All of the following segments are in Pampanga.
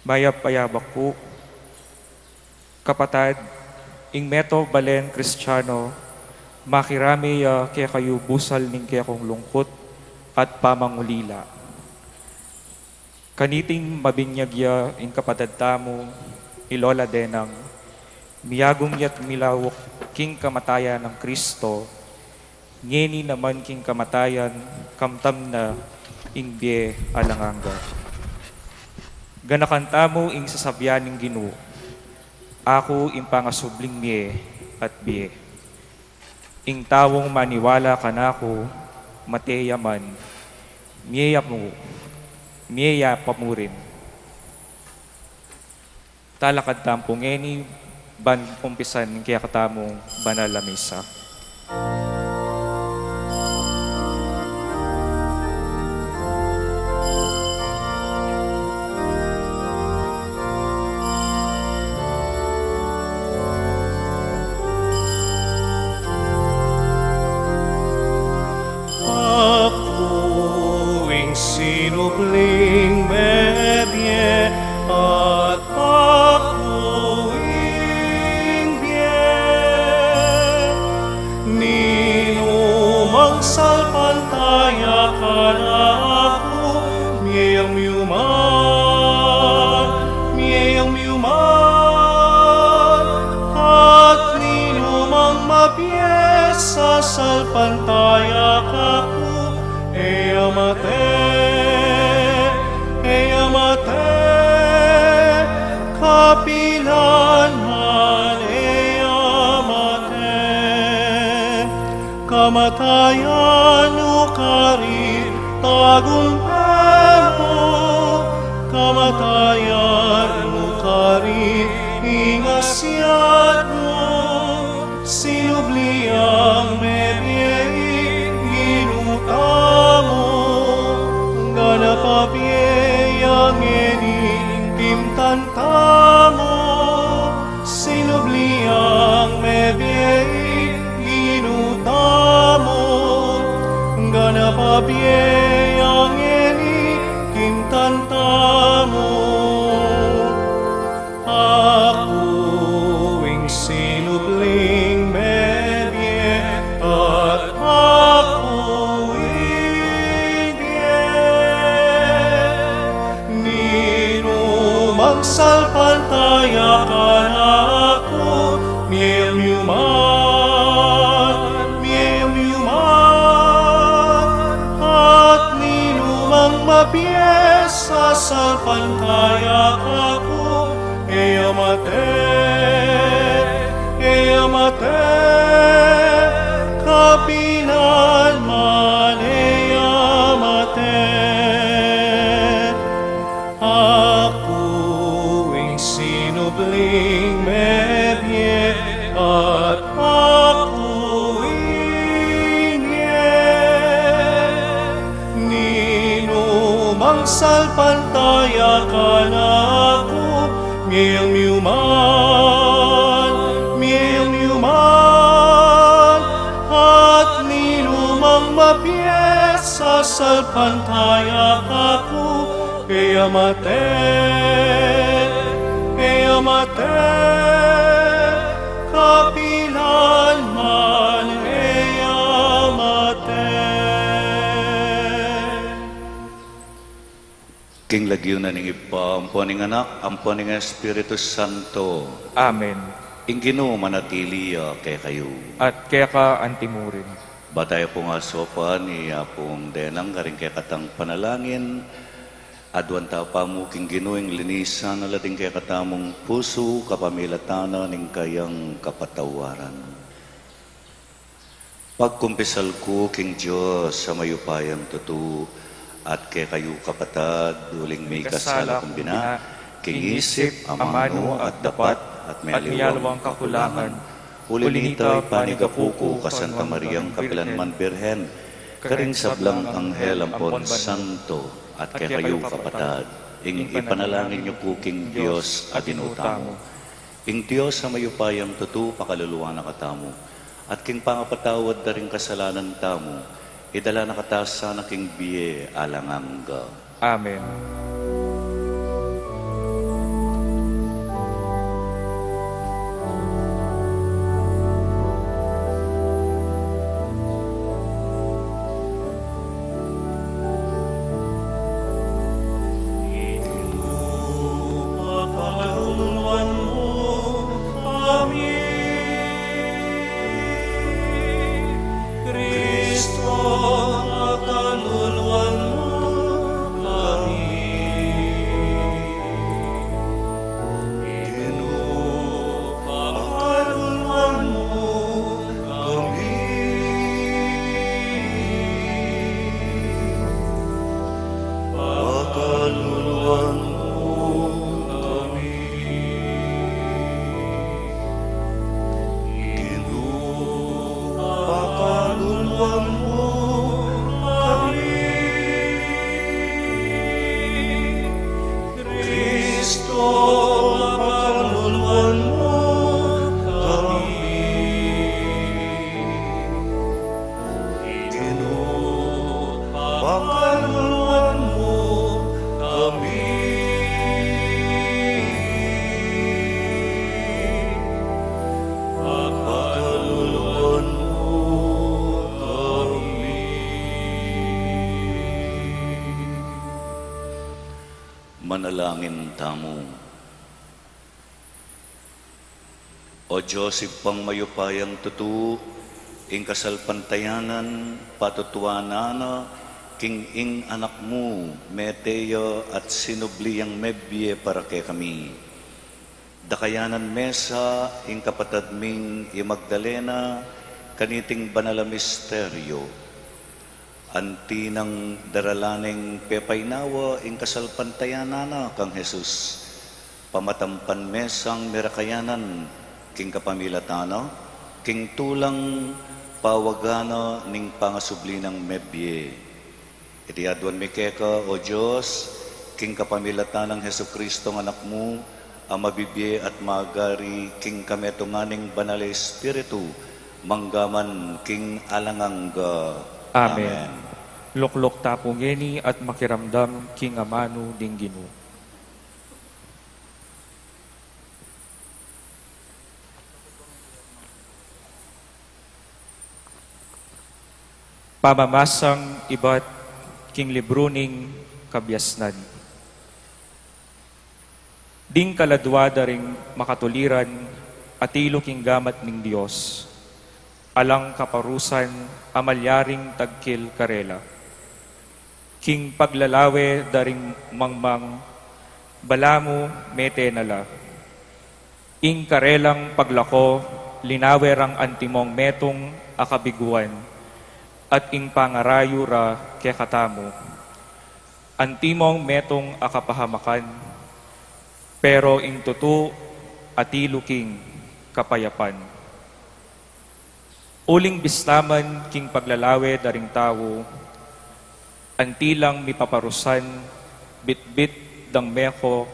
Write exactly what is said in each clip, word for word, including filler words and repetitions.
Mayap a yabak pu, kapatad, ing meto balen Kristiano, makirame ya kekayu busal ning kekong lungkut at pamangulila. Kaniting mabinyag ya ing kapatad tamu, i Lola Denang, miyagum ya't milauk king kamatayan nang Kristo, ngeni naman king kamatayan, kamtam na ing bie alang angga. Ganakan tamu ing sasabian ning Ginu, "Aku ing pangasubling mie at bie. Ing taung maniwala kanaku, mate ya man, mie ya mu, mie ya pa murin." Talakad tamu pu ngeni ban umpisan ing kekatamung banal a misa. Aku ing sinubling mebie at aku ing bie. Ninumang salpantaya kanaku, mie yang miuman, mie yang miuman, at ninumang mabie sasalpantaya kaku, e ya mate, e ya mate, kapilan man e ya mate. Kamatayan mu karin tagumpay mu, kamatayan mu karin ing asyat mu. Sinubli yang mebie ing Ginu tamu, ganap a bie ya ngeni king tangan tamu. Sinubli yang mebie ing Ginu tamu, ganap a bie ya ngeni king tangan tamu. Aku ing sinubling mebie at aku ing bie. Ninumang salpantaya kanaku, mie yang miuman, mie yang miuman, at ninumang mabie sasalpantaya kaku, e ya mate, e ya mate, kapilan man e ya mate. Aku ing sinubling mebie at aku ing bie. Ninumang salpantaya kanaku, mie yang miuman, mie yang miuman, at ninumang mabie sasalpantaya kaku, e ya mate, e ya mate, kapilan man e ya mate. King lagyu na ning Ibpa, ampo ning Anak, ampo ning Espiritu Santo. Amen. Ing Ginu manatili ya kekayu. At keka antimurin. Bata yu pung asopan i Apung Denang karing kekatang panalangin, aduan ta pa mu king Ginu ing linisan na la ding kekatamung pusu kapamilatan na ning kayang kapatawaran. Pagkumpisal ku king Dios a mayupayang tutu, at kekayu kapatad, uling mikasala kung bina, king isip, amanu, at dapat, at mialiwang kakulangan. Uli nita, ipanigapu ku kang Santa Mariang kapilanman Birhen, karing sablang anghel ampon santo, at kekayu kapatad, ing ipanalangin yu ku king Dios a Ginu tamu. Ing Dios a mayupayang tutu pakaluluan na katamu, at king pangapatawad da ring kasalanan tamu, idala na kata sana king bie alang angga. Amen. Manalangin tamu. O Dios, Ibpang mayupayang tutu, ing kasalpantayanan patutuanan na king ing Anak mu, mete ya at sinubli yang mebie para kekami. Dakayanan me sa ing kapatad ming i Magdalena kaniting banal a misteryo. Anti nang daralan neng pepainawa ing kasalpantayanan na kang Jesus, pamatampan me sang merakayanan king kapamilatan na, king tulang pawagan na ning pangasubli nang mebie. Iti aduan mi keka, O Dios, king kapamilatan nang Jesucristo nga Anak mu, a mabibie at magari king kametungan ning Banal a Espiritu, mangga man king alang angga. Amen. Amen. Lukluk ta pu ngeni at makiramdam king amanu ning Ginu. Pamamasang ibat king libru ning kabiasnan. Ding kaladua da ring makatuliran atilu king gamat ning Dios, alang kaparusan a malyaring tagkil karela. King paglalawe da ring mangmang, balamu mete na la. Ing karelang paglako, linawe rang antimong metung a kabiguan, at ing pangarayu ra kekatamu, antimong metung a kapahamakan, pero ing tutu atilu king kapayapan. Uling bistaman king paglalawe da ring tau, anti lang mipaparusan, bitbit dang meko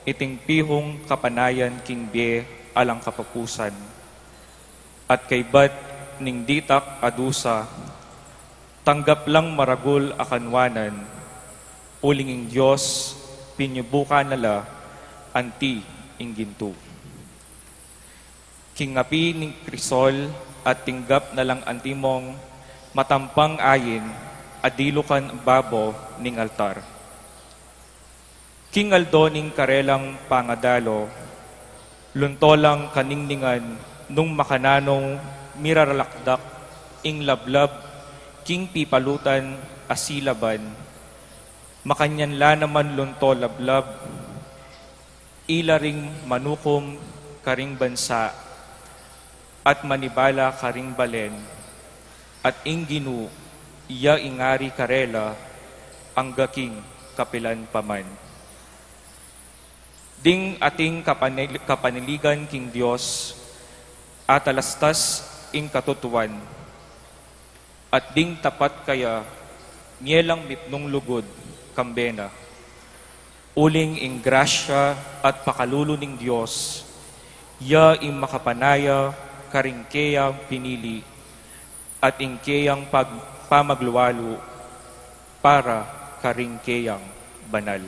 iting pihung kapanayan king bie alang kapupusan. At kaybat ning ditak a dusa, tanggap lang maragul a kanwanan, uling ing Dios pinyubukan na la anti ing gintu. King api ning krisol at tinggap na lang antimong matampang ayin a dilukan babo ning altar. King aldo ning karelang pangadalo, lunto lang kaningningan nung makananu miraralakdak ing lablab king pipalutan a silaban, makanyan la naman lunto lablab, ila ring manukum karing bansa at manibala karing balen, at ing Ginu ya ing ari karela angga king kapilan pa man. Ding ating kapanil-, kapaniligan king Dios, atalastas ing katutuan, at ding tapat kaya, ngelang mitmung lugud, kambe na. Uling ing grasya at pakalulu ning Dios, ya ing makapanaya karing keyang pinili, at ing keyang pag-, pamagluwalu para karing keyang banal.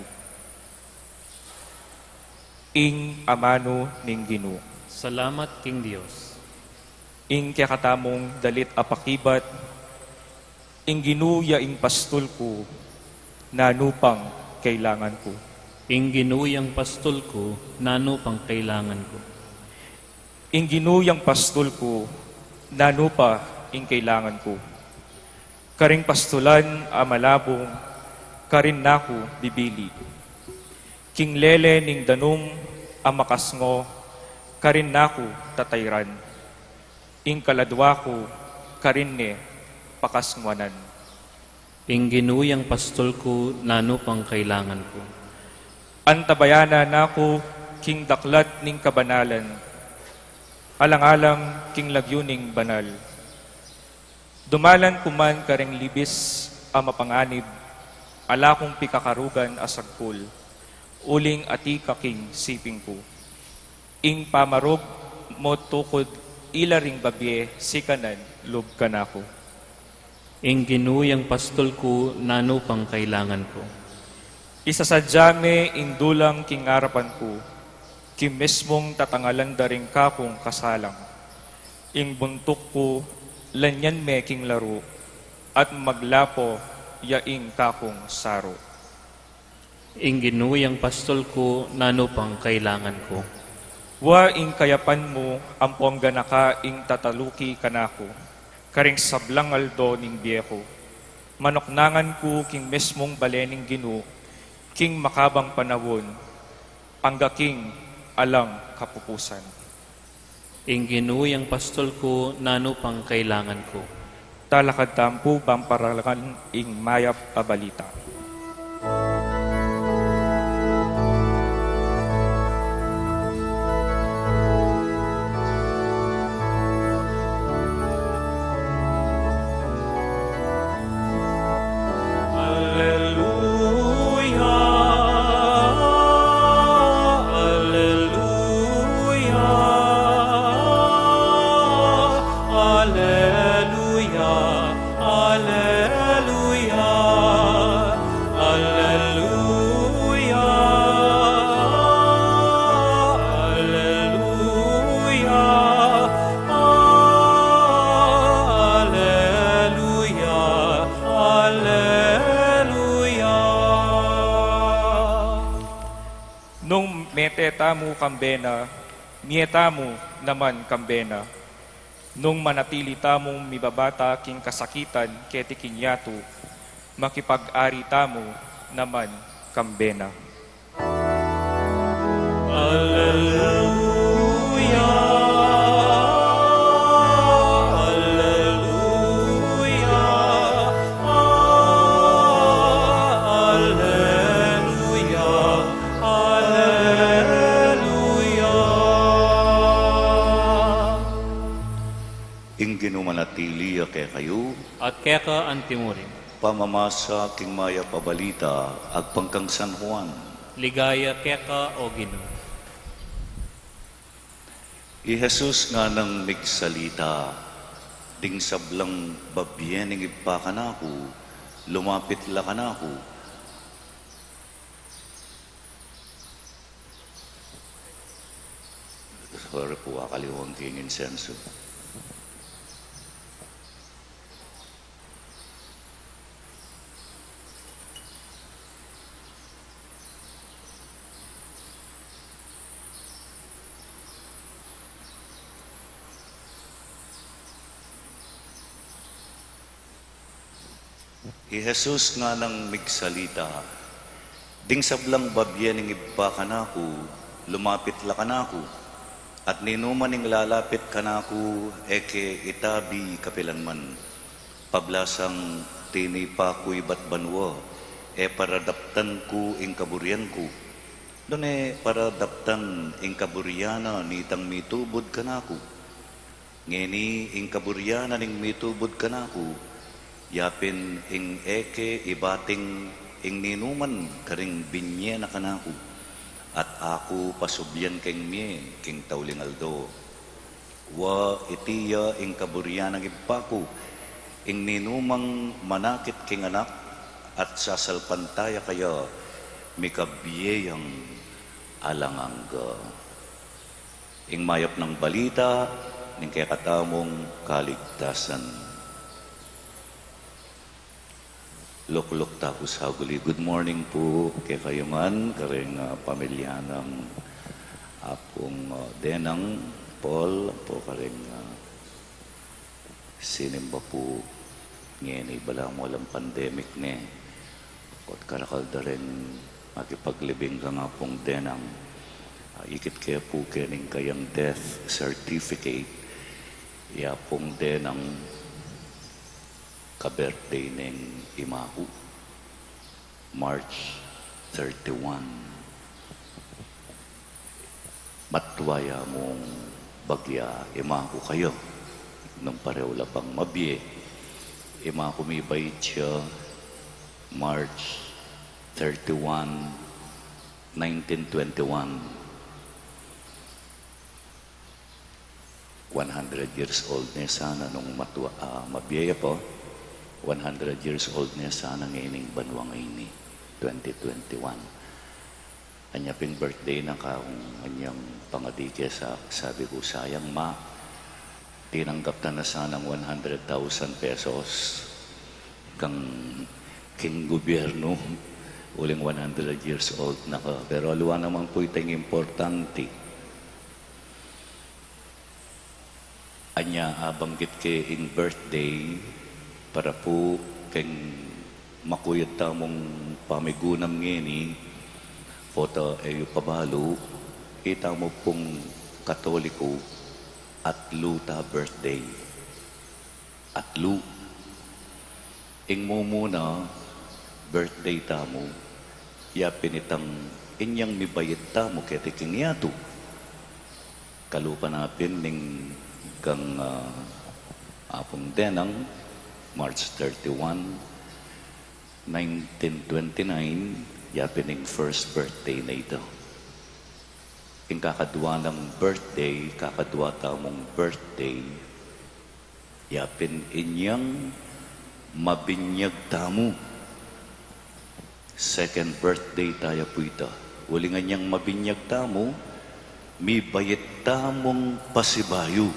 Ing amanu ning Ginu. Salamat king Dios. Ing kekatamung dalit a pakibat, ing Ginu ya ing pastul ku, nanu pang kailangan ku. Ing Ginu yang pastul ku, nanu pang kailangan ku. Ing Ginu yang pastul ku, nanu pa ing kailangan ku. Karing pastulan a malabung, karin na ku bibili. King lele ning danum a makasngo, karin na ku tatayran. Ing kaladwa ku, karin ne pakasngoanan. Ing Ginu yang pastul ku, nanu pang kailangan ku. Antabayanan na ku king daklat ning kabanalan, alang-alang king lagyu ning banal. Dumalan ku man karing libis a mapanganib, ala kung pikakarugan a sagkul, uling atiu ka king siping ku. Ing pamarug mu tukud ila ring babie sikanan lub kanaku. Ing Ginu yang pastul ku, nanu pang kailangan ku. Isasadya me ing dulang king arapan ku, king mismung tatangalan da ring kakung kasalang. Ing buntuk ku, lanyan me king laru, at maglapo ya ing kakung saru. Ing Ginu yang pastol ku, nanu pang kailangan ku? Wa ing kayapan mu ampong ganaka ing tataluki kanaku, karing sablang aldo ning bie ku. Manuknangan ku king mismung bale ning Ginu, king makabang panaun, angga king alang kapupusan. Ing Ginu yang pastol ku, nanu pang kailangan ku? Talakad tamu pu bang paralangan ing mayap a balita. Aleluya, aleluya, aleluya, aleluya, aleluya, aleluya, aleluya, aleluya. Nung mete tamu kambe na, mie tamu naman kambe na. Nung manatili tamung mibabata king kasakitan keti king yatu, makipag-ari tamu naman kambe na. Aleluya, aleluya, aleluya, aleluya. Ing Ginu manatili ya kekayu. At keka antimurin. Pamamasa king mayap a balita agpang kang San Juan. Ligaya keka, O Ginu. I Jesus nganang migsalita, ding sablang babie ning Ibpa kanaku, lumapit la kanaku. Sorry pu, akaliwang king insenso. I Jesus nganang migsalita, ding sablang babie ning Ibpa kanaku, lumapit la kanaku, at ninuman ing lalapit kanaku, e ke itabi kapilanman. Pablasang tinipa ku ibat banua, e para daptan ku ing kaburian ku, nune para daptan ing kaburian na nitang mitubud kanaku. Ngeni ing kaburian na ning mitubud kanaku, yapin ing e ke ibating ing ninuman karing binie na kanaku, at aku pasubian keng mie king tauling aldo. Wa iti ya ing kaburian nang Ibpa ku, ing ninumang manakit king Anak at sasalpantaya kaya, mikabie yang alang angga. Ing mayap nang balita ning kekatamung kaligtasan. Lukluk taku saguli. Good morning pu kekayu ngan, kareng, ah, pamilya nang Apung, ah, Denang Paul, ampo kareng, ah, sinimba pu ngeni balamu alang pandemic ne. Ot karakal da ring makipaglibing kang Apung Denang. Ah, ikit ke pu keni ing kayang death certificate. I Apung Denang, ka-birthday neng ima ku, March thirty-one. Matua ya mung bagya ima ku kaya, nung parehu la pang mabie. Ima ku mibait ya March thirty-one, nineteen twenty-one. One hundred years old ne sana nung matua, ah, mabie ya pa. One hundred years old ne sana ngeni ing banua ngeni, twenty twenty-one. Anya pin birthday na, kung anyang pangadi ke sa, sabi ku, sayang ma, tinanggap ta na sanang one hundred thousand pesos kang king gobyernu. Uling one hundred years old na ka, pero aliwa naman pu itang importante. Anya, abanggit ke ing birthday, para pu keng makuyad tamung pamigunam ngeni, pota e yu pa balu, itamu pung Katoliko, atlu ta birthday. Atlu. Ing mumuna, birthday tamu, ya pin itang inyang mibayit tamu keti king yatu. Kalupa na pin ning kang, ah, Apung Denang, March thirty-one, nineteen twenty-nine, ya pin ing first birthday na ita. Ing kakadwa nang birthday, kakadwa tamung birthday, ya pin inyang mabinyag tamu. Second birthday taya pu ita. Uling anyang mabinyag tamu, mibayit tamung pasibayu.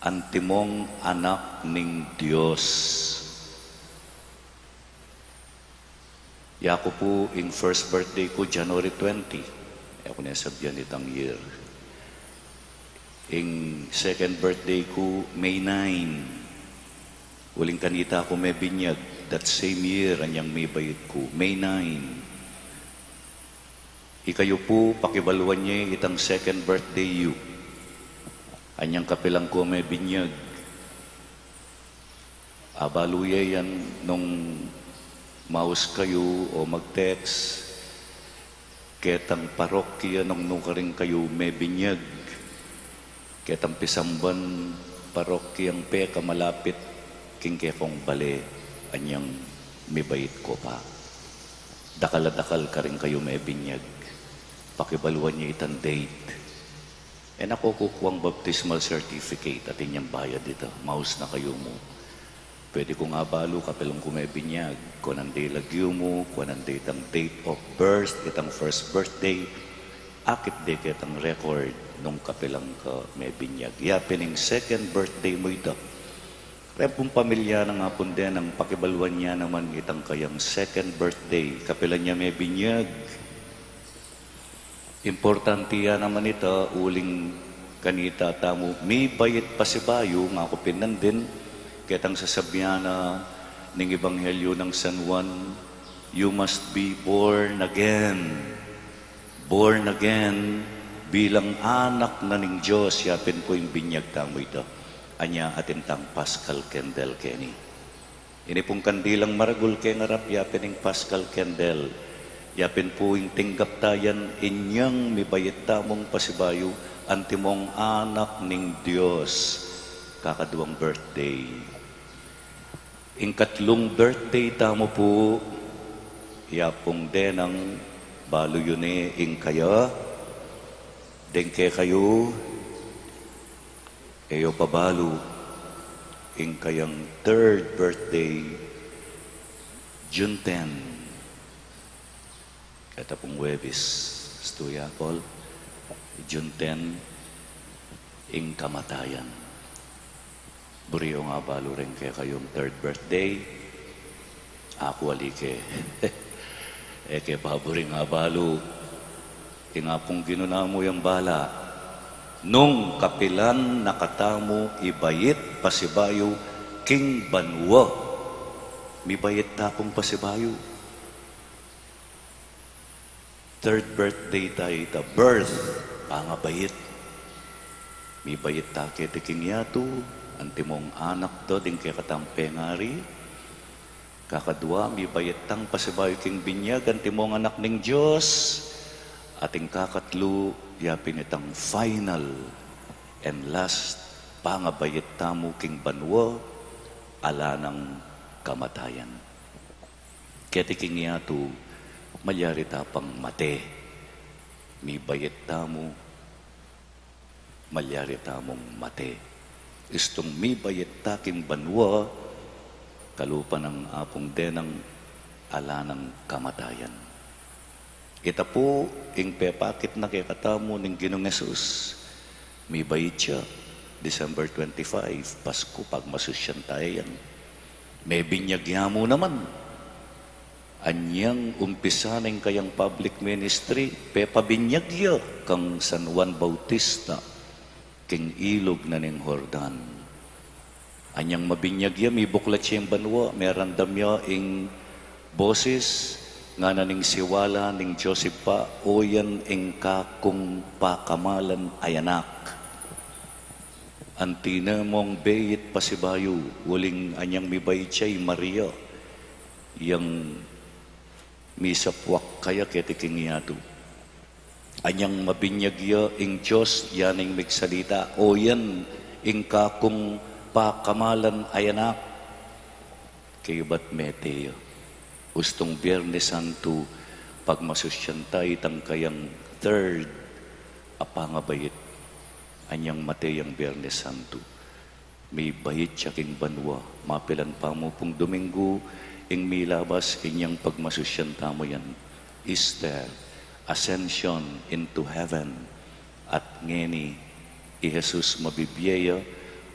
Antimong anak ning Dios. Yaku pu, ing first birthday ku, January twenty. E ku ne sabian itang year. Ing second birthday ku, May nine. Uling kanita ku mebinyag, that same year, anyang mibayit ku, May nine. Ikayu pu, pakibaluan ye itang second birthday yu. Anyang kapilan ku mebinyag. Abalu ye yan nung maus kayu o mag-text ketang parokya nung nu karin kayu mebinyag. Ketang pisamban parokyang pekamalapit king kekong bale, anyang mibayit ko pa. Dakal a dakal karin kayu mebinyag. Pakibaluan ye itang date. E na ko kukuang baptismal certificate, atin yang bayad ita, maus na kayu mu. Pwede kung abalu, kapilan ku mebinyag, kuanan de lagyu mu, kuanan de itang date of birth, itang first birthday, akit de ketang record nung kapilan ka mebinyag. Ya pin ing second birthday mu ita. Reng pung pamilya nang Apung Denang, pakibaluan ya naman itang kayang second birthday, kapilan ya mebinyag. Importante ya naman ita, uling kanita tamu mibayit pasibayu, ngaku pin nandin ketang sasabian na ning Ebanghelyo nang San Juan, "You must be born again." Born again, bilang anak na ning Dios, ya pin pu ing binyag tamu ita. Anya, atin tang Paschal candle keni. Ini pung kandilang maragul keng arap, ya pin ing Paschal candle. Ya pin pu ing tinggap ta yan, inyang mibayit tamung pasibayu, antimong anak ning Dios, kakaduang birthday. Ing katlung birthday tamu pu, Apung Denang, balu yu ne ing kaya, deng kekayu, e yu pa balu, ing kayang third birthday, June ten. Keta pung Huwebes, Stuya Paul, June ten, ing kamatayan. Buri yung abalu reng kekayung third birthday, aku ali ke. E ke pa buring abalu, ing Apung Ginu namu yang bala. Nung kapilan na katamu ibayit pasibayu king banua, mibayit ta pung pasibayu. Third birthday ta ita, birth, pangabayit. Mibayit ta keti king yatu, antimong anak da ding kekatang pengari. Kakadua, mibayit tang pasibayu king binyag, antimong anak ning Dios. At ing kakatlu, ya pin itang final and last, pangabayit tamu king banua, ala nang kamatayan. Keti king yatu, malyari ta pang mate. Mibayit tamu, malyari tamung mate. Istung mibayit ta king banua, kalupa nang Apung Denang, ala nang kamatayan. Ita pu ing pepakit na kekatamu ning Ginung Jesus. Mibayit ya, December twenty-five, Pasku, pagmasusyan taya yan. Mebinyag ya mu naman. Anyang umpisa ning kayang public ministry, pepabinyag ya kang San Juan Bautista king ilug na ning Jordan. Anyang mabinyag ya, mibuklat ya ing banua, meramdam ya ing boses, ngana ning siwala ning Dios Ibpa, "O yan ing kakung pakamalan a Anak." Anti na mung beit pasibayu, uling anyang mibait ya i Maria, yang misapuak kaya keti king yatu. Anyang mabinyag ya ing Dios, ya ning migsalita, "O yan ing kakung pakamalan a Anak." Kaybat mete ya. Ustung Biernes Santo, pagmasusyan ta itang kayang third a pangabait. Anyang mate yang Biernes Santo, mibait ya king banua. Mapilan pa mu pung Domingo ing milabas inyang pagmasusyan tamu yan. Easter, Ascension into Heaven. At ngeni, i Jesus mabibie ya,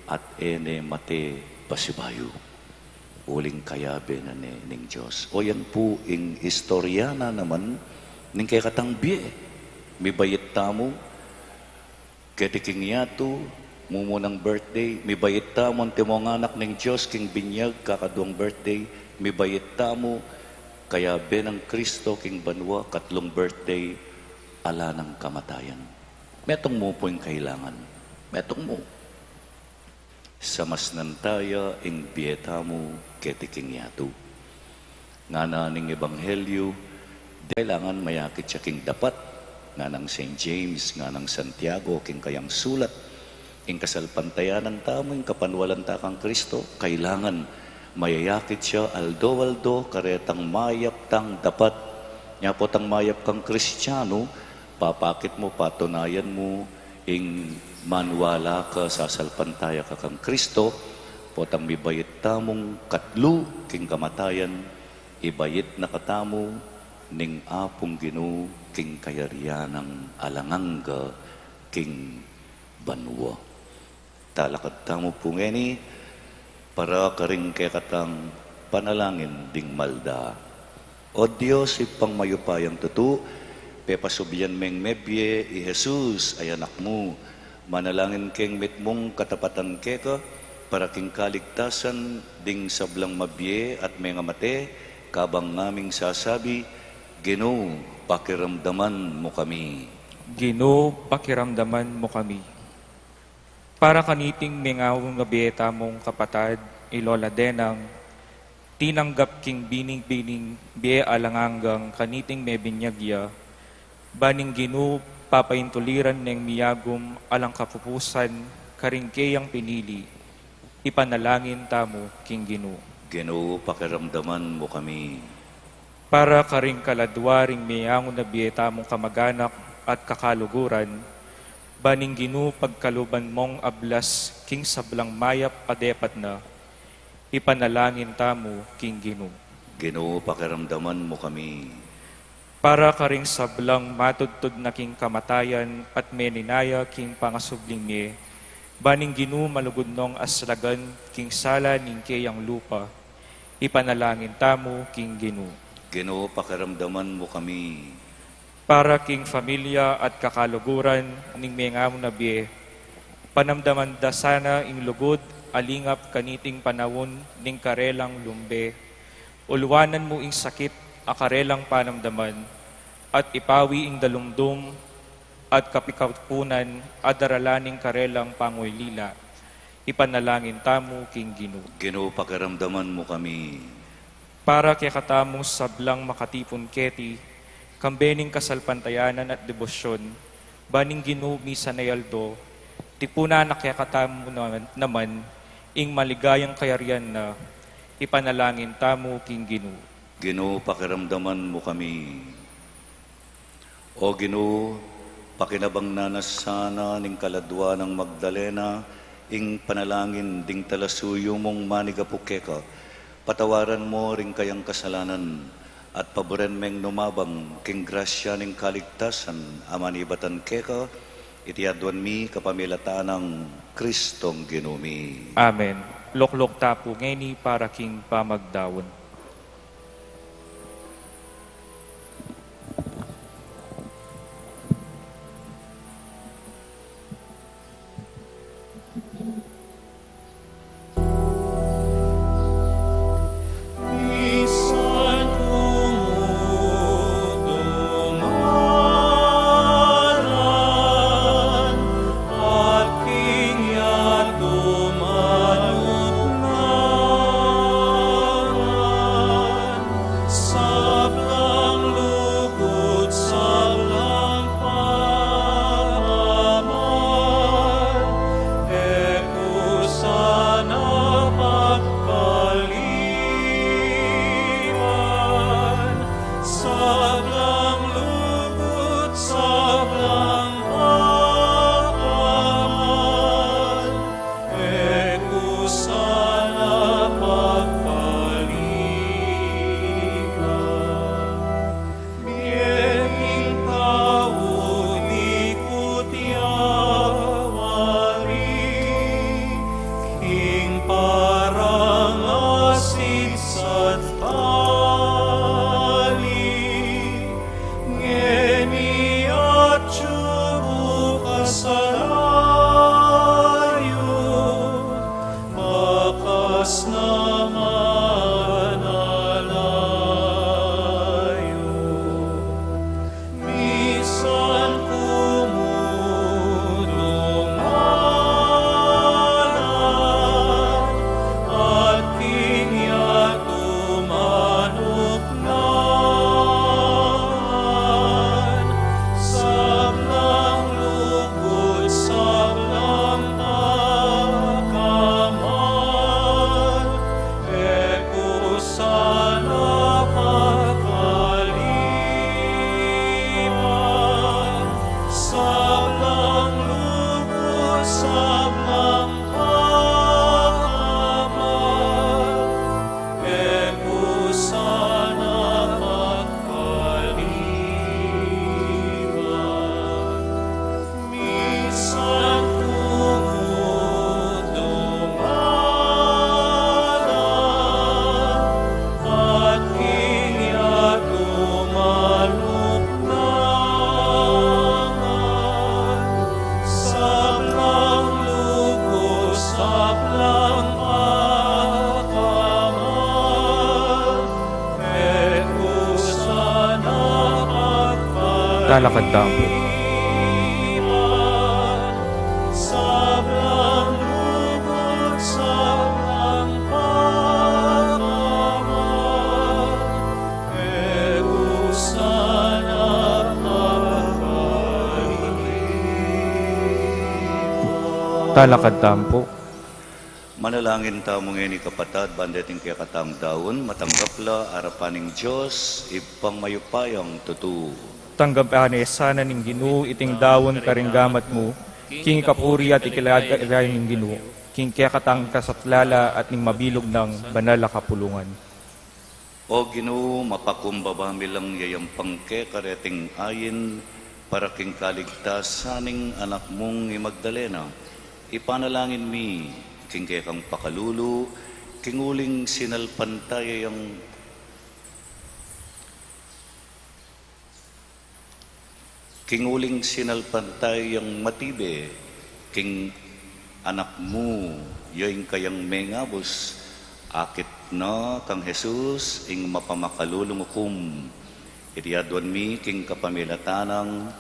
at e ne mate pasibayu. Uling kayabe na ne ning Dios. O yan pu ing istorya na naman ning kekatang bie. Mibait tamu, keti king yatu, mumunang birthday, mibait tamu, antimong anak ning Dios king binyag, kakaduang birthday, mibait tamu, kayabe nang Kristo king banua, katlung birthday, ala nang kamatayan. Metung mu pu ing kailangan. Metung mu. Samasnan ta ya ing bie tamu keti king yatu. Ngana ning Ebanghelyo, kailangan mayakit ya king dapat, nganang Saint James, nganang Santiago, king kayang sulat, ing kasalpantayanan tamu, ing kapanwalan ta kang Kristo, kailangan mayayakit ya aldo-aldo, karetang mayap tang dapat. Nya potang mayap kang Kristiano, papakit mu, patunayan mu, ing maniwala ka, sasalpantaya ka kang Kristo, potang mibait tamung katlu king kamatayan, ibait na katamu ning Apung Ginu king kayarian nang alang angga king banua. Talakad tamu pu ngeni para karing kekatang panalangin ding malda. O Dios, Ibpang mayupayang tutu, pepasubyan meng mebie i Jesus a Anak mu. Manalangin keng mitmung katapatan keka para king kaligtasan ding sablang mabie at mengamate, kabang ngaming sasabi, Ginu, pakiramdaman mu kami. Ginu, pakiramdaman mu kami. Para kaniting mengaung a bie tamung kapatad, i Lola Denang, tinanggap king bining-bining bie alang anggang kaniting mebinyag ya, ban ing Ginu papaintuliran neng miyagum alang kapupusan karing keyang pinili, ipanalangin tamu king Ginu. Ginu, pakiramdaman mu kami. Para karing kaladua ring mengaung a bie tamung kamaganak at kakaluguran, ban ing Ginu pagkaluban mung ablas king sablang mayap a depat na, ipanalangin tamu king Ginu. Ginu, pakiramdaman mu kami. Para karing sablang matudtud na king kamatayan at meninaya king pangasubling mie, ban ing Ginu malugud nong aslagan king sala ning keyang lupa, ipanalangin tamu king Ginu. Ginu, pakiramdaman mu kami. Para king familia at kakaluguran ning mengaung a bie, panamdaman da sana ing lugud a lingap kaniting panaun ning karelang lumbe. Uluanan mu ing sakit a karelang panamdaman, at ipawi ing dalumdum at kapikapunan a darala ning karelang pangulila. Ipanalangin tamu king Ginu. Ginu, pakiramdaman mu kami. Para kekatamung sablang makatipun keti, kambe ning kasalpantayanan at debosyon, ban ing Ginu misan a aldo, tipunan na kekatamu naman, naman ing maligayang kayarian na, ipanalangin tamu king Ginu. Ginu, pakiramdaman mu kami. O Ginu, pakinabang na na sana ning kaladua nang Magdalena ing panalangin ding talasuyu mung manigapu keka. Patawaran mu ring kayang kasalanan at paburen meng numabang king grasya ning kaligtasan a manibatan keka, iti aduan mi kapamilatan nang Kristong Ginu mi. Amen. Lukluk ta pu ngeni para king pamagdaun. Parang asin at bali, ngeni atyu bukas alayu, bakas naman alayu. Misan kumuduman at king yatu manuknan, sablang lugud, sablang pagkamal, e ku sana pakaliban, sablang lugud, sablang pagkamal, e ku sana pakaliban. Misan kumuduman at king yatu manuknan, sablang lugud, sablang pagkamal, e ku sana pakaliban. Talakad tamu pu. Sablang lugud, sablang pagkamal, e ku sana pakaliban. Talakad tamu pu. Manalangin tamu ngeni, kapatad, ban deting kekatang daun, matanggap la arapan ning Dios, Ibpang mayupayang tutu. Tanggapan na sana ning Ginu iting daun karing gamat mu, king kapurian at ikalaga ning Ginu, king kekatang kasaplala at ning mabilug nang banal a kapulungan. O Ginu, mapakumbaba mi lang yayampang keka reting ain para king kaligtasan ning anak mung i Magdalena. Ipanalangin mi king kekang pakalulu, king uling sinalpantaya yang King uling sinalpantaya yang matibe king anak mu, ya ing kayang mengabus, akit na kang Jesus ing mapamakalulung ukum. Iti aduan mi king kapamilatan nang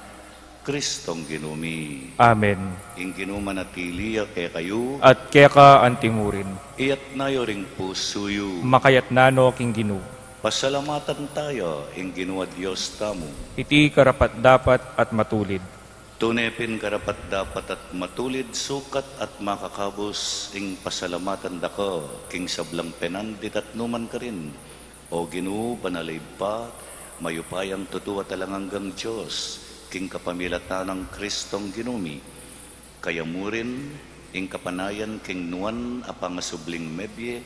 Kristong Ginu mi. Amen. Ing Ginu manatili ya kekayu. At keka antimurin. Iyatna yu ring pusu yu. Makayatna no king Ginu. Pasalamatan taya ing Ginu a Dios tamu. Iti karapat-dapat at matulid. Tune pin karapat-dapat at matulid, sukat at makakabus ing pasalamatan daka king sablang penandit at nukarin man karin, O Ginu, banal a Ibpa, mayupayang tutu at alang anggang Dios, king kapamilatan nang Kristong Ginu mi. Kaya murin, ing kapanayan king nuan a pangasubling mebie,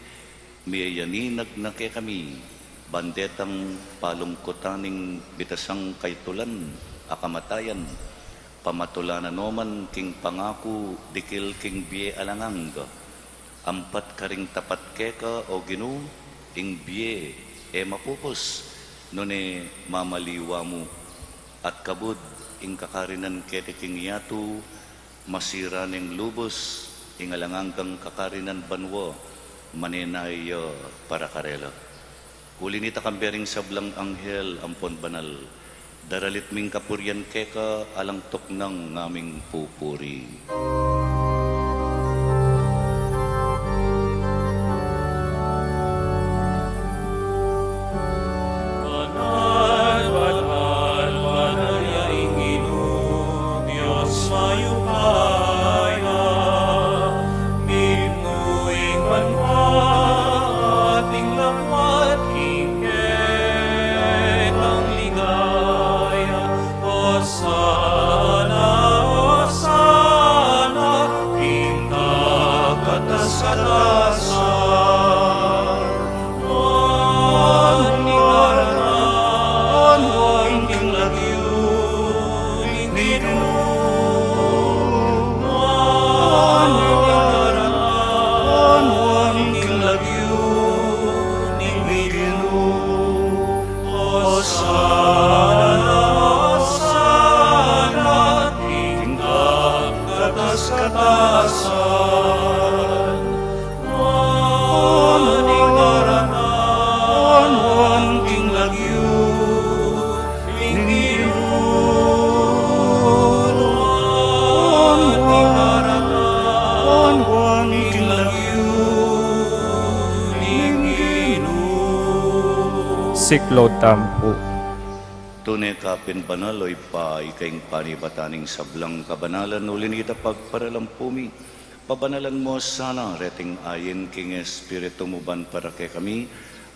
miyayaninag na kekami, ban detang palungkutan ning bitasang kaytulan a kamatayan, pamatulanan no man king pangaku dikil king bie alang angga. Ampat karing tapat keka, O Ginu, ing bie e mapupus, nune mamaliwa mu, at kabud ing kakarinan keti king yatu, masira neng lubus, ing alang anggang kakarinan banua, manenaya para karela. Uli nita, kambe ring sablang anghel ampon banal, daralit ming kapurian keka alang tuknang ngaming pupuri. Banal, banal, banal ya ing Ginu, Dios mayupaya, mitmu ing banua at ing labuad king kekang ligaya. Osana, Osana, king kakatas-katasan. Lagyu ning Ginu, Hosana, Hosana, king kakatas-katasan. Nuan ing ngaratan, nuan ing lagyu ning Ginu, nuan ing ngaratan, nuan ing lagyu ning Ginu. Siklaud tamu pu. Tune ka pin banal, o Ibpa, ika ing panibatan ning sablang kabanalan, uli na nita pagparalampu mi, pabanalan mu sana reting ayin king Espiritu mu ban para kekami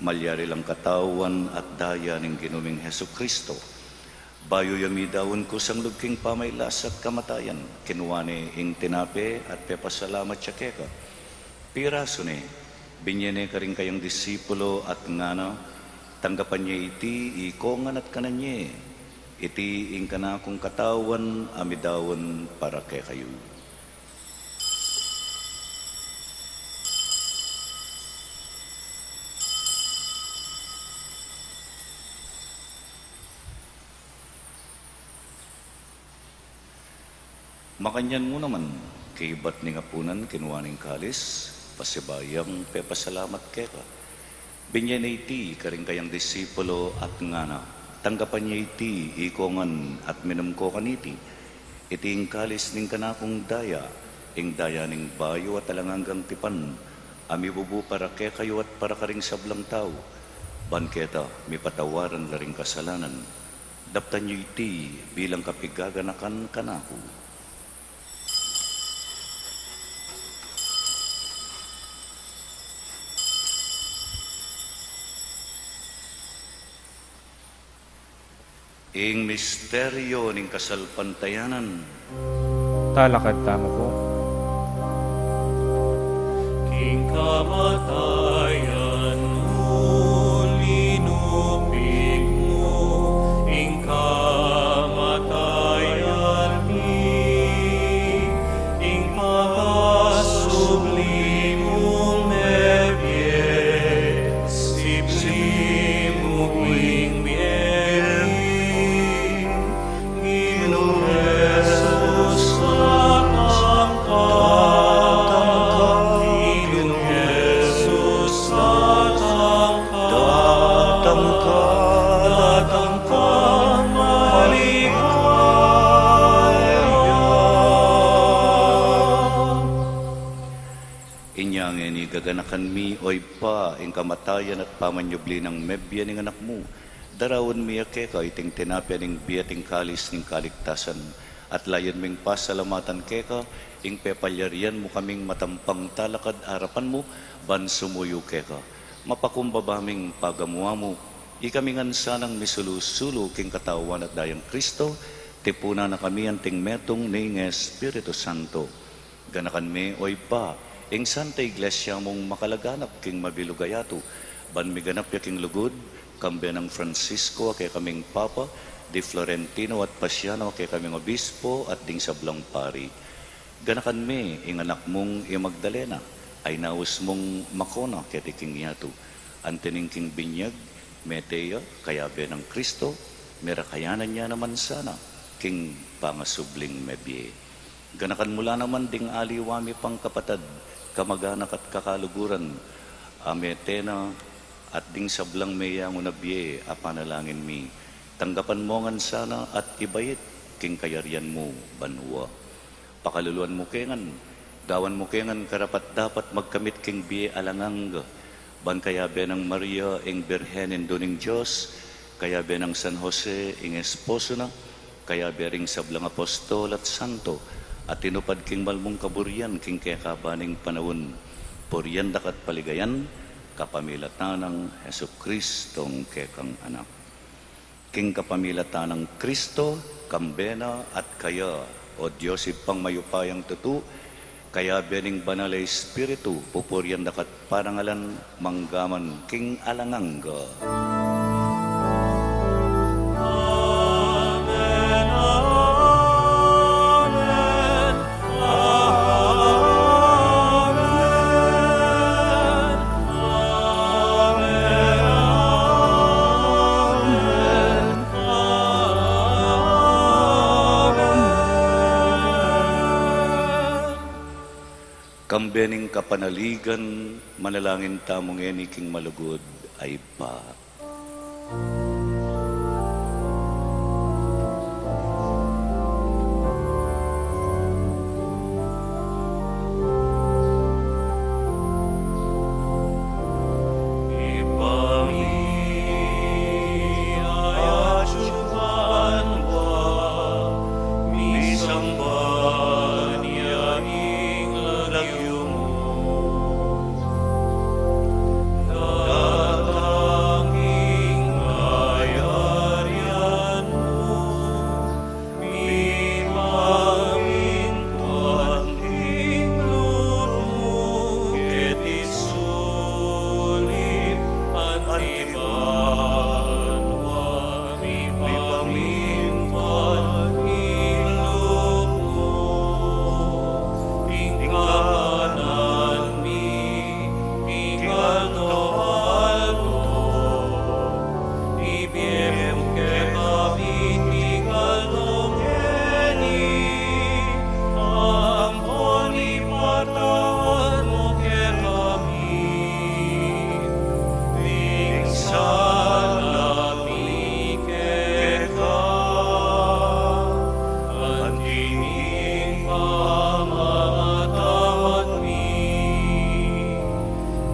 malyari lang katawan at daya ning Ginu ming Jesucristo. Bayu ya midaun kusang lub king pamagkasakit at kamatayan, kinua ne ing tinape at pepasalamat ya keka. Pirasu ne, binye ne karing kayang disipulo at ngana, tanggapan ye iti ikongan at kanan ye. Iti ing kanakung katawan a midaun para kekayu. Makanyan mu naman, kaybat ning apunan, kinua ne ing kalis, pasibayu yang pepasalamat keka. Binye ne iti karing kayang disipulo at ngana, tanggapan ye iti ikongan at minum ko kaniti. Iti ing kalis ning kanakung daya, ing daya ning bayu at alang anggang tipan, a mibubu para kekayu at para karing sablang tau, ban keta mipatawaran la ring kasalanan. Daptan yu iti bilang kapigaganakan kanaku. Ing misteryu ning kasalpantayanan. Talakad tamu pu. King kamatayan mu linupig mu ing kamatayan mi, ing pakasubli mung mebie, sibli mu ing mebie. Ginu Jesus, datang ka. Ginu Jesus, datang ka. Datang ka, datang ka, maligaya. Inya ngeni gaganakan mi, o Ibpa, ing kamatayan at pamanyubli nang mebie ning Anak mu. Daraun mi ya keka iting tinape ning bie at ing kalis ning kaligtasan, at layun ming pasalamatan keka ing pepalyarian mu kaming matampang talakad arapan mu ban sumuyu keka. Mapakumbaba ming pagamu-amu, ikami ngan sanang misulu-sulu king katawan at dayang Kristo, tipunan na kami anting metung ning Espiritu Santo. Ganakan me, o Ibpa, ing Santa Iglesia mung makalaganap king mabilug a yatu, ban miganap ya king lugud, kambe nang Francisco a kekaming Papa, di Florentino at Pasiano a kekaming Obispo, at ding sablang pari. Ganakan me ing anak mung i Magdalena, a inaus mung makona keti king yatu, anti ning king binyag, mete ya, kayabe nang Kristo, merakayanan ya naman sana king pangasubling mebie. Ganakan mu la naman ding aliwa mi pang kapatad, kamag-anak at kakaluguran, a mete na at ding sablang meyangu na bie a panalangin mi. Tanggapan mu ngan sana at ibait king kayarian mu banua. Pakaluluan mu ke ngan, gawan mu ke ngan karapat-dapat magkamit king bie alang angga, ban kayabe nang Maria ing Birhen Indu ning Dios, kayabe nang San Jose ing esposo na, kayabe ring sablang apostol at santo a tinupad king mal mung kaburian king kekaban ning panaun, purian da ka at paligayan kapamilatan nang Jesucristong kekang Anak. King kapamilatan nang Kristo, kambe na at kaya, o Dios Ibpang mayupayang tutu, kayabe ning Banal a Espiritu, pupurian da ka at parangalan mangga man king alang angga. Amen, amen, amen. Bening kapanaligan, manalangin tamu ngeni king malugud a Ibpa. Ibpa mi, atiu ka banua, misamban ya ing lagyu mu, datang ing kayarian mu, mipamintuan ing lub mu keti sulip anti banua. Mipamintuan ing lub mu king kakanan mi king aldo-aldo. Ibie mu kekami king aldo ngeni, ampon ipatawad mu kekami ding sala mi keka, anti ing pamamatawad mi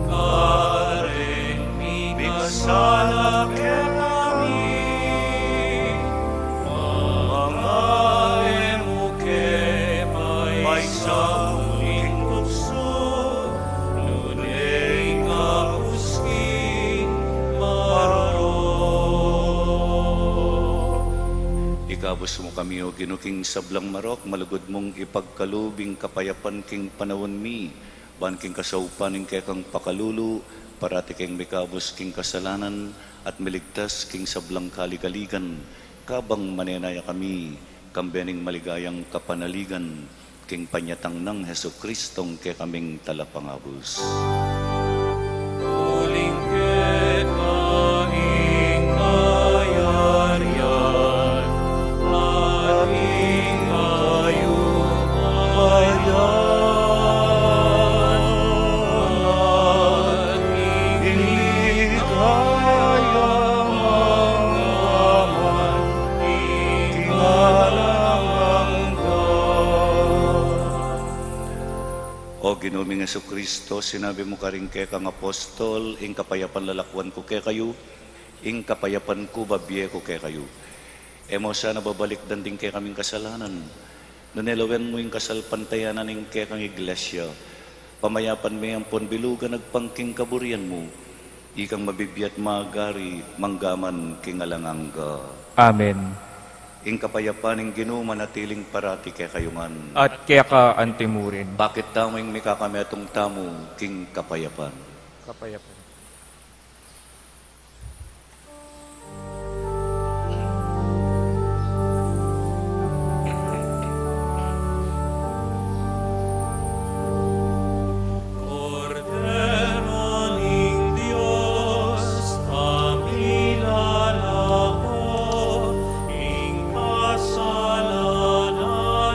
kareng mikasala kekami. Manga e mu ke paisaul king tuksu, nune ikabus king marok. Ikabus mu kami, O Ginu, king sablang marok, malugud mung ipagkalub ing kapayapan king panaun mi, ban king kasaupan ning kekang pakalulu, parati keng mikabus king kasalanan, at miligtas king sablang kaligaligan, kabang manenaya kami, kambe ning maligayang kapanaligan, king panyatang nang Jesucristong kekaming Talapangabus. Uling keka ing kayarian, at ing kayupayan, at ing ligaya mangga man king alang angga. O Ginu ming Jesucristo, sinabi mu karing kekang apostol, ing kapayapan lalakwan ku kekayu, ing kapayapan ku babie ku kekayu. E mu sana babalikdan ding kekaming kasalanan, nune lawen mu ing kasalpantayanan ning kekang Iglesia. Pamayapan me ampon bilugan agpang king kaburian mu, ikang mabibie at magari mangga man king alang angga. Amen. Ing kapayapan ning Ginu manatiling parati kekayu ngan. At keka antimurin. Pakit tamu ing mikakametung tamu king kapayapan. Kapayapan. Kordero ning Dios, a milalako ing kasalanan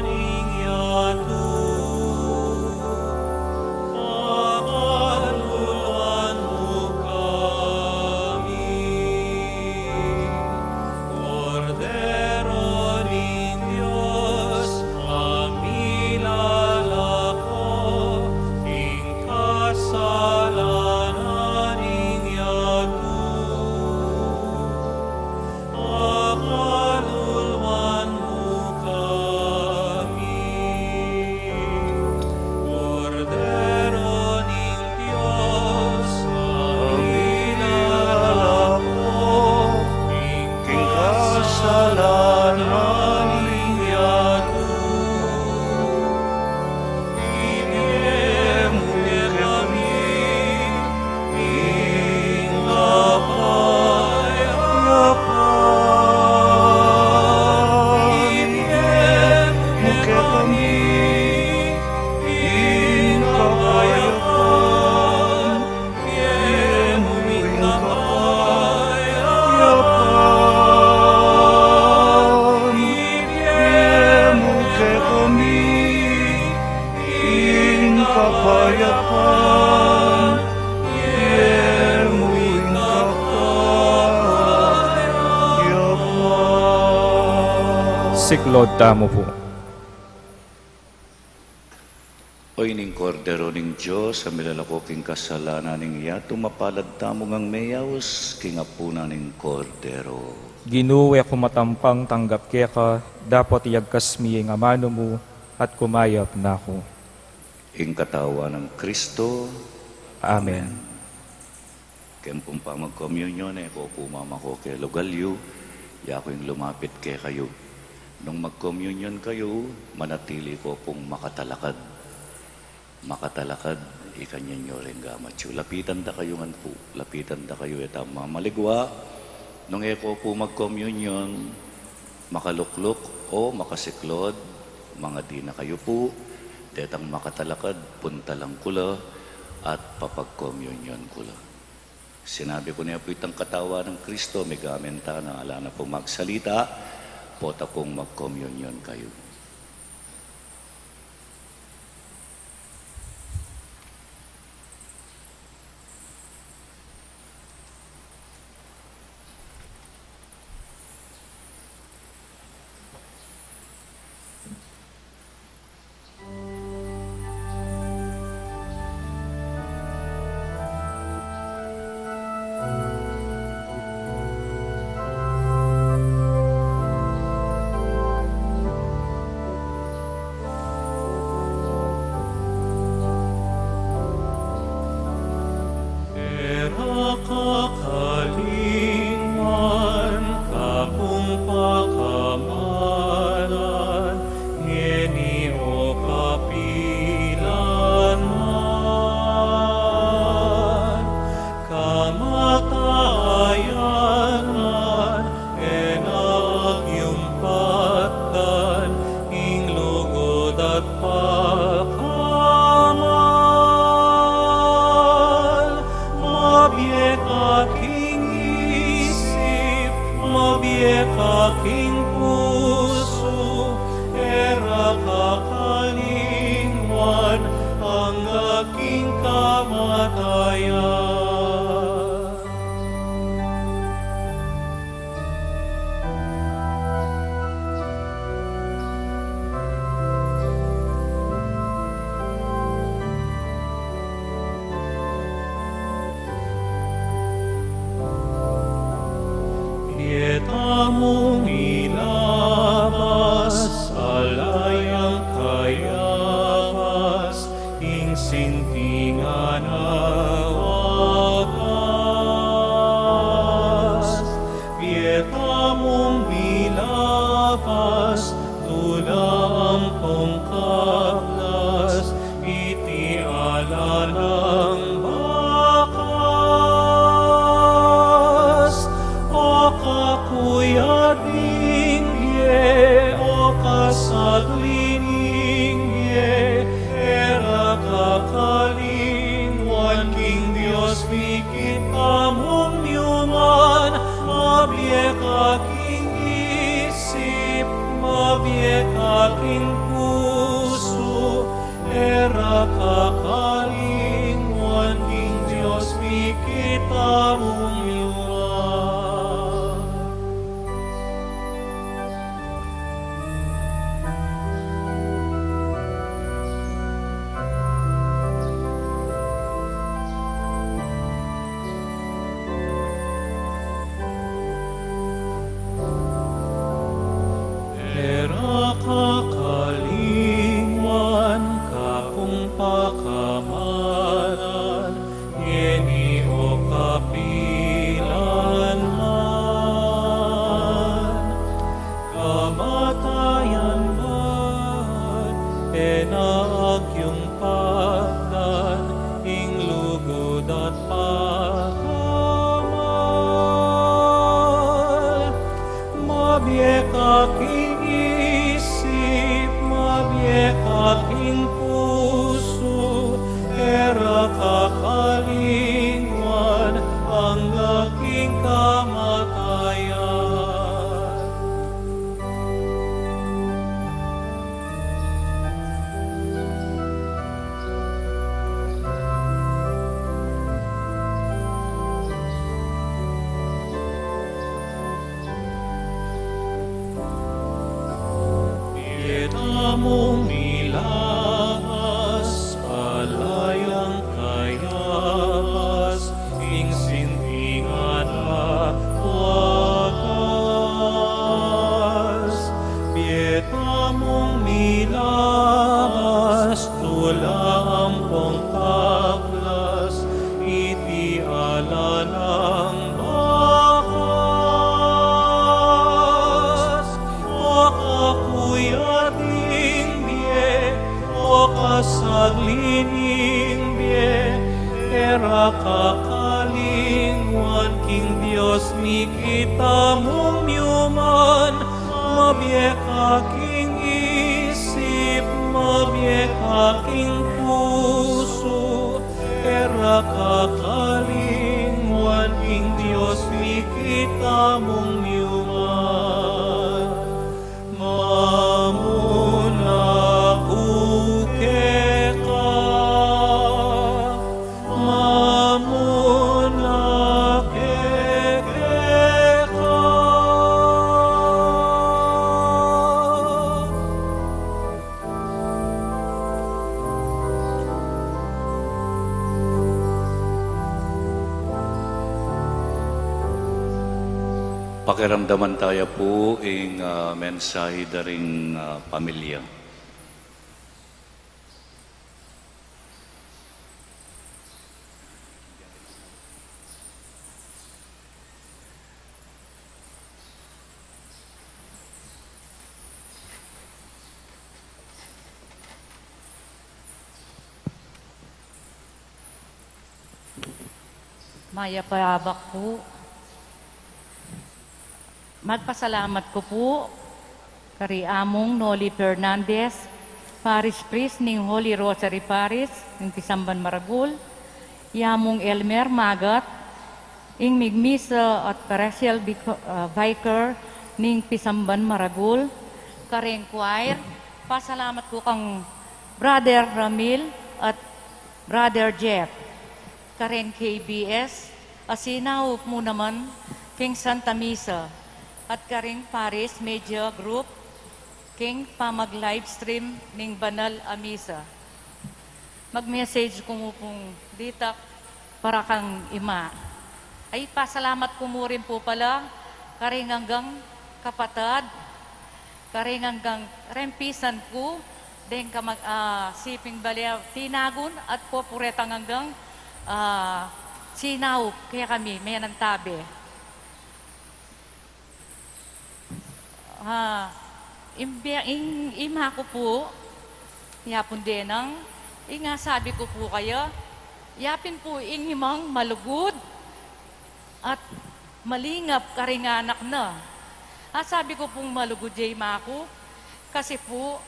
ning yatu. Pakaluluan mu Siklod tamu pu. Oy ning Kordero ning Dios, a milalako king kasalanan ning yatu, mapalad tamu ngang meyaus king apunan ning Kordero. Ginu, e ku matampang tanggap keka, dapot iyagkas me ing amanu mu, at kumayap na ku. Ing katawan nang Kristo. Amen. Keng pung pamagkomunyon, e ko pu mamako ke lugal yu, yaku ing lumapit kekayu. Nung magkomunyon kayu, manatili ko pung makatalakad. Makatalakad, ikanyan yu ring gamat yu. Lapitan da kayu ngan pu, lapitan da kayu, e ta mamaligwa. Nung e ko pu magkomunyon, makalukluk o makasiklod, mangadi na kayu pu, detang makatalakad, puntalan ku la, at papagkomunyon ku la. Sinabi ku ne pu itang katawan nang Kristo, megamen tana, ala na pung magsalita, pota pung magkomunyon kayu. E ra kakalingwan, kapung pakamalan, ngeni o kapilan man. Kamatayan man, e na agyumpatan, ing lugud at pakamal. Mabie ka king isip, mabie ka king pusu, e ra kakalingwan, angga king kamatayan. Bie tamung ilabas, ala yang kayabas, ing sintingan a wagas. Bie tamung ilabas, tula ampong kaplas, iti ala nang bakas. O kakuya ding bie, o kasagli ning bie, e ra kakalingwan king Dios mi, kita mung yuman. Mabie ka king isip, mabie ka king pusu, e ra kakalingwan king Dios mi, kita mung yuman. E ra kakalingwan, kapung pakamalan, ngeni o kapilan man. Kamatayan man, e na agyumpatan, ing lugud at pakamal. Mabie ka king isip, mabie ka king pusu, e ra kakalingwan, angga king kamatayan. mung milagas, ala yang kayabas, ing sintingan a wagas. Bie tamung milagas, tula ampong taklas, iti ala nang bakas. O kakuya ding bie, o kasagli ning bie, e ra ka kalingwan king Dios mi kitamung miuman. Mabie ka king isip, mabie ka king pusu, e ra ka kalingwan king Dios mi kitamung miuman. Mamuna ku keka, mamuna ke keka. Pakiramdaman taya pu ing, ah, mensahe da ring, ah, pamilya. Mayap a abak pu. Magpasalamat ku pu kari Among Noli Fernandez, Parish Priest ning Holy Rosary Parish ning Pisamban Maragul, i Among Elmer Magat, ing migmisa at parochial vic-, ah, vicar ning Pisamban Maragul, kareng choir. Pasalamat ku kang Brother Ramil at Brother Jeff, kareng K B S, a sinaup mu naman king Santa Misa, at kareng Parish Media Group king pamag-livestream ning banal a misa. Mag-message ku mu pung ditak para kang ima. Ay, pasalamat ku mu rin pu pala kareng anggang kapatad, kareng anggang rempisan ku, deng kamag-, ah, siping bale tinagun at popuretang anggang, ah, sinaup kekami, menantabe. Ah, ing bie-, ing ima ku pu, yapun denang, ing asabi ku pu kaya, yapin pu ing imang malugud at malingap karing anak na. Asabi ku pung malugud ya ima ku, kasi pu,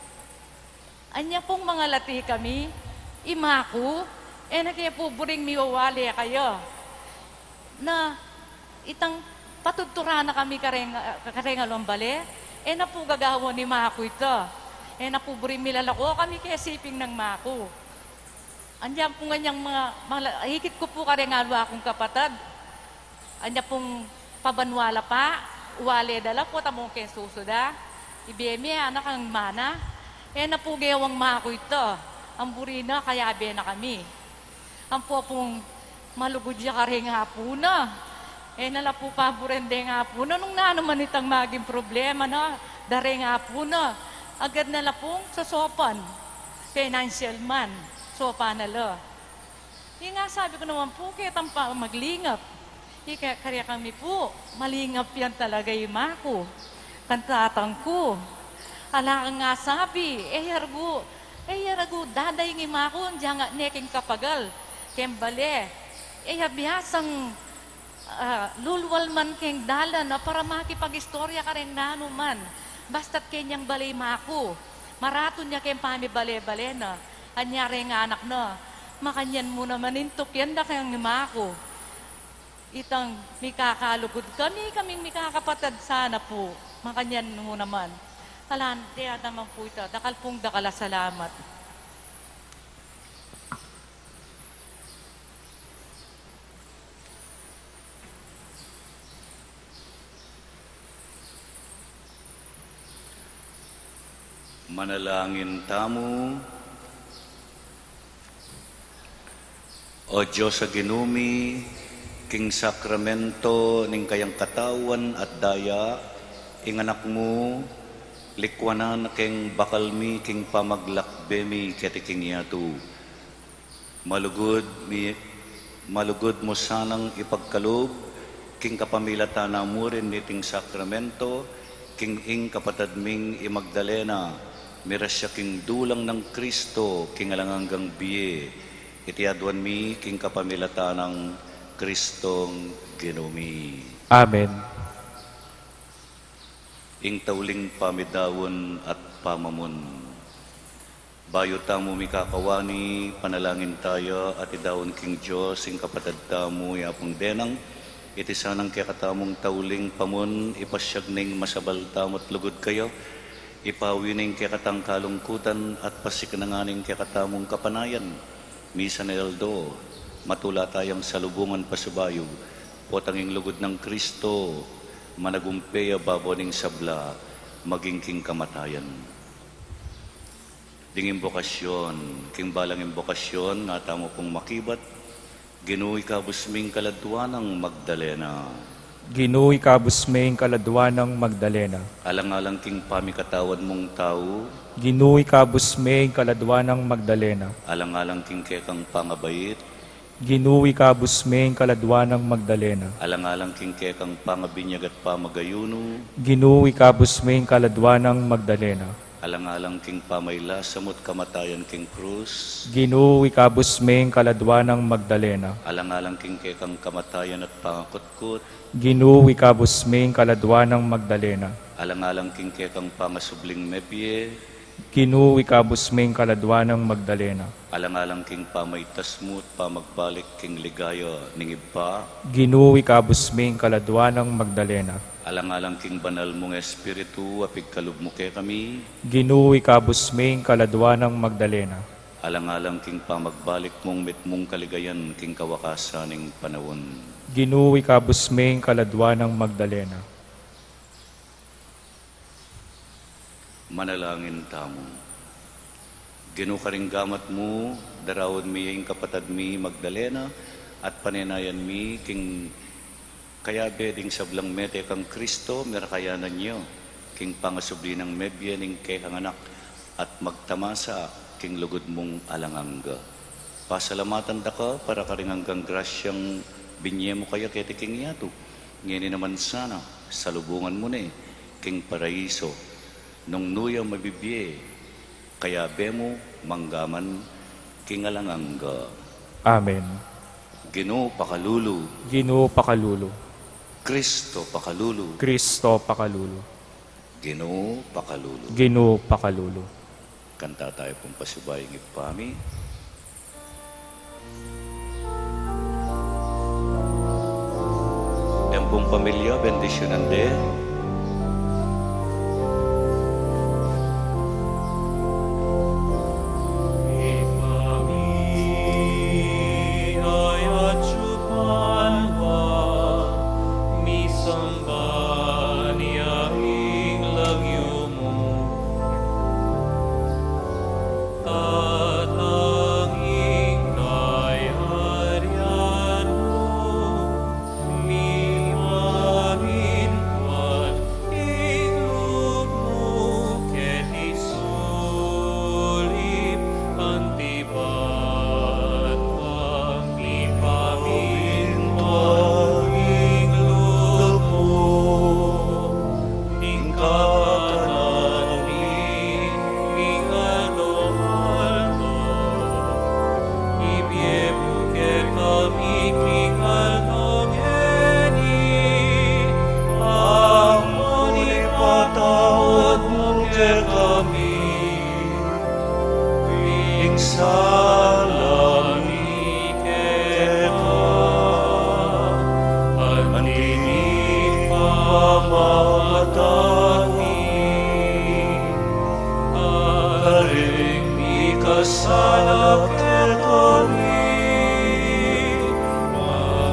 anya pung mangalati kami, ima ku, e na ke pu buring miwawale kaya. Na itang patudturan na kami kareng, kareng alwang bale, e na pu gagawan ni ima ku ita. E na pu buring milalako kami ke siping nang ima ku. Anya pung anyang mga, mga, ikit ku pu kareng aliwa kung kapatad. Anya pung pabanwa la pa, uwale da la pu, tamung ke susu da. Ibie mi, anak, ang mana. E na pu gewang ima ku ita. Ang buri na, kayabe na kami. Ampo pung malugud ya kareng apu na. E na la pu paburen deng apu na nung nanu man itang maging problema na da reng apu na. Agad na la pung sosopan. Financial man, sopan na la. Ing asabi ku naman pu, ketang pa maglingap. Ika, karya kami pu, malingap yan talaga ima ku. Kang tatang ku. Ala kang asabi, e ya ragu, e ya ragu dadaing ima ku, dyan nga ne king kapagal, keng bale. E ya biasang, ah, lulwal man keng dalan, a para makipag-istorya kareng nanu man. Basta't kenyang bale ima ku. Maratun ya keng pamibale-bale na. Anya reng anak na, makanyan mu naman intukian da kang ima ku. Itang mikakalugud kami, kaming mikakapatad sana pu. Makanyan mu naman. Ala, de, ada man pu ita. Dakal pung dakal a salamat. Manalangin tamu. O Dios a Ginu mi, king sakramento ning kayang katawan at daya, ing Anak mu, likuanan na keng bakal mi king pamaglakbe mi keti king yatu. Malugud mi, malugud mu sanang ipagkalub, king kapamilatan na mu rin niting sakramento, king ing kapatad ming i Magdalena, miras ya king dulang nang Kristo, king alang anggang bie. Iti aduan mi, king kapamilatan nang Kristong Ginu mi. Amen. Ing tauling pamidaun at pamamun. Bayu tamu mikakawani, panalangin taya at idaun king Dios ing kapatad tamu i Apung Denang. Iti sanang kekatamung tauling pamun, ipasiag ning masabal tamu at lugud kaya, ipawi ning kekatang kalungkutan at pasikan na ngana ning kekatamung kapanayan. Misan a aldo, matula tayang salubungan pasibayu, potang ing lugud nang Kristo, managumpe ya babo ning sabla, maging king kamatayan. Ding imbokasyon, king balang imbokasyon, nga tamu pung makibat, Ginu, ikabus ming kaladua nang Magdalena. Ginu, ikabus ming kaladua nang Magdalena. Alang-alang king pamikatawad mung tau. Ginu, ikabus ming kaladua nang Magdalena. Alang-alang king kekang pangabait. Ginu, ikabus ming kaladua nang Magdalena. Alang-alang king kekang pangabinyag at pamagayunu. Ginu, ikabus ming kaladua nang Magdalena. Alang-alang king pamailasamut kamatayan king krus. Ginu, ikabus ming kaladua nang Magdalena. Alang-alang king kekang kamatayan at pangakutkut. Ginu, ikabus ming kaladua nang Magdalena. Alang-alang king kekang pangasubling mebie. Ginu, ikabus ming kaladua nang Magdalena. Alang-alang king pamaitas mu at pamagbalik king ligaya ning Ibpa. Ginu, ikabus ming kaladua nang Magdalena. Alang-alang king banal mung Espiritu a pigkalub mu kekami. Ginu, ikabus ming kaladua nang Magdalena. Alang-alang king pamagbalik mung mitmung kaligayan king kawakasan ning panaun. Ginu, ikabus ming kaladua nang Magdalena. Manalangin tamu. Ginu, karing gamat mu, daraun mi ing kapatad mi Magdalena, at panenayan mi king kayabe ding sablang mete kang Kristo, merakayanan ya king pangasubli nang mebie ning kekang Anak, at magtamasa king lugud mung alang angga. Pasalamatan da ka para karing anggang grasyang binie mu kaya keti king yatu. Ngeni naman sana, salubungan mu ne king paraiso. Nung nu ya mabibie, kayabe mu manggaman king alang angga. Amen. Ginu, pakalulu. Ginu, pakalulu. Kristo, pakalulu. Kristo, pakalulu. Ginu, pakalulu. Ginu, pakalulu. Kanta tayu pung pasibayu ing Ibpa mi. Deng pung pamilya, bendisyunan de. Ibpa mi, kayatsu pa, misamban ya ing lagyu mu. Datang ing kayarian mu, mipamintuan ing lub mu keti sulip anti bat pa. Mipamintuan ing lub mu king kakanan mi king aldo-aldo. Ibie mu kekami king aldo ngeni, ampo ing ipatawad mu kekami ing sala mi keka, anti ing pamamatani karing mikasala kekami,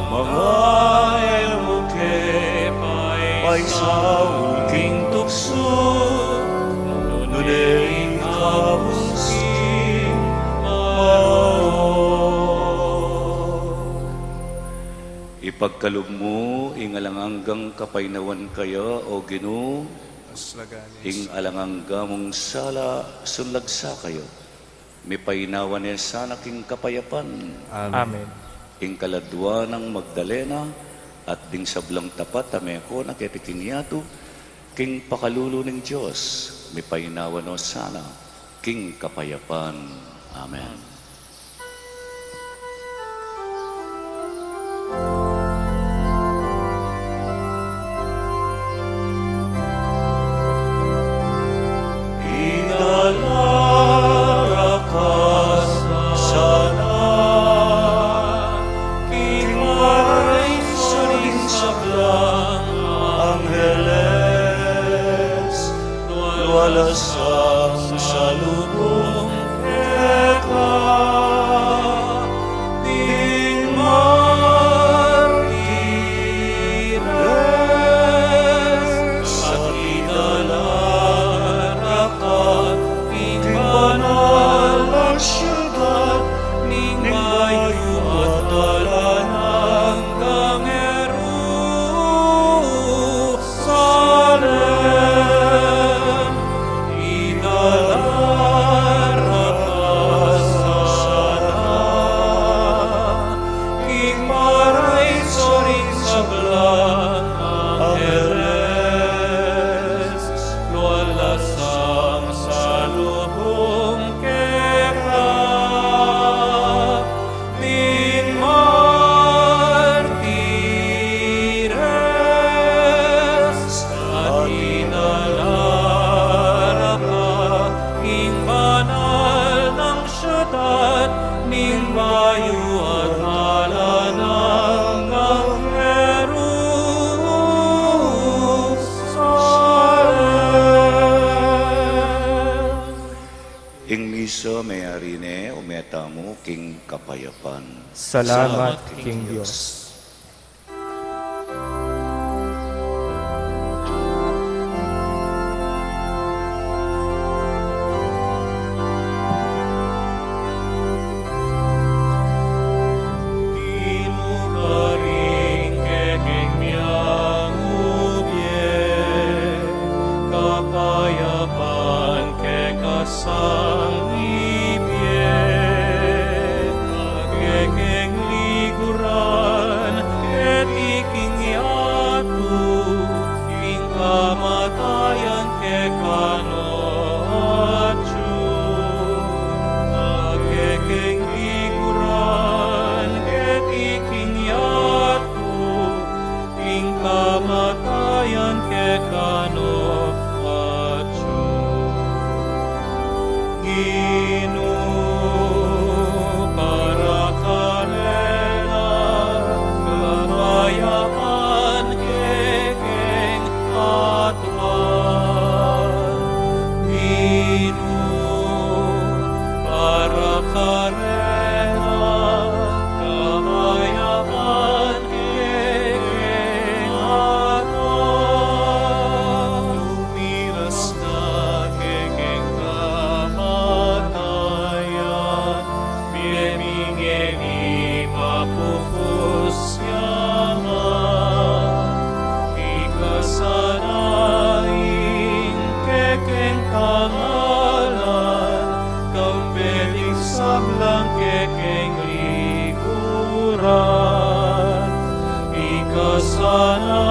manga e mu ke paisaul king tuksu, nune ing Ipagkalub mu ing alang anggang kapaynawan kaya, O Ginu. Ing alang angga mung sala, sunlag sa kaya. Mipaynawa ne sana king kapayapan. Amen. Ing kaladua nang Magdalena at ding sablang tapat a meko na keti king yatu, king pakalulu ning Dios, mipaynawa no sana king kapayapan. Amen. Idala ra ka sana king maraiso ning sablang angheles, nung ala sang salubung keka ding martires, at idala ra ka king banal a siudad ning bayu at alang anggang Jerusalem. Idala ra ka sana king maraiso ning sablang angheles, nung ala sang salubung keka ding martires, at idala ra ka king banal nang siudad ning bayu at alang anggang Jerusalem. Ing misa meyari ne, ume tamu king kapayapan. Salamat king Dios. Ginu, karing kekeng miangubie, kapayapan keka sang ibie, kekeng liguran keti king yatu, ing kamatayan keka no atyu. Kekeng liguran keti king yatu, ing kamatayan keka no atyu. Ginu, para karela, kapayapan kekeng katuan. Ginu, para karela, kapayapan kekeng katuan. Lumiras na kekeng kamatayan, mie mingeni papupus ya man. Ikasana ing kekeng tangalan, kambe ning sablang kekeng liguran. Ikasana